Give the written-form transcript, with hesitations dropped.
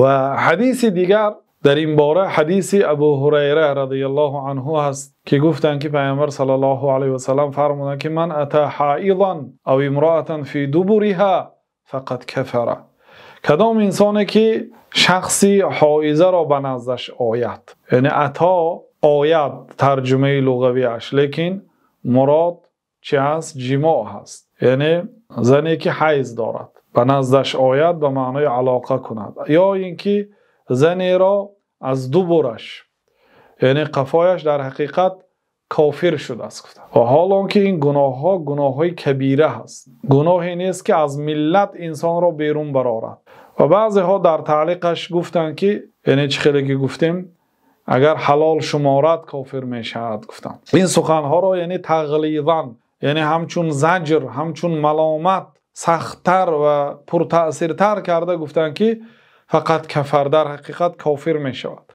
Ва ҳадиси дигар дар ин бора ҳадиси Абу Ҳурайра разияллоҳу анҳу аст, ки гуфтанд, ки Паёмбар саллаллоҳу алайҳи васаллам фармуданд, ки من أتى حائضا أو امرأة في دبرها فقد كفر. Кадом инсоне ки шахси ҳоизаро ба назди ӯ ояд, яъне أتى ояд, тарҷумаи луғавиаш, лекин мурод чист? Ҷимоъ аст. Яъне зане ки ҳайз дорад ба назди ӯ ояд, ба маънои алоқа кунад, ё инки занеро аз дубураш, яъне қафояш, дар ҳақиқат кофир шудааст, гуфтанд. Ва ҳол онки ин гуноҳҳо гуноҳҳои кабира аст, гуноҳе нест ки аз миллати инсонро берун барорад. Ва баъзеҳо дар таълиқаш гуфтанд, ки яъне чӣ, хеле ки гуфтем, агар ҳалол шуморад, кофир мешавад, гуфтанд. Ин суханҳоро яъне тағлизан, яъне ҳамчун заҷр, ҳамчун маломат, сахттар ва пуртаъсиртар карда гуфтанд, ки فقد كفر, дар ҳақиқат кофир мешавад.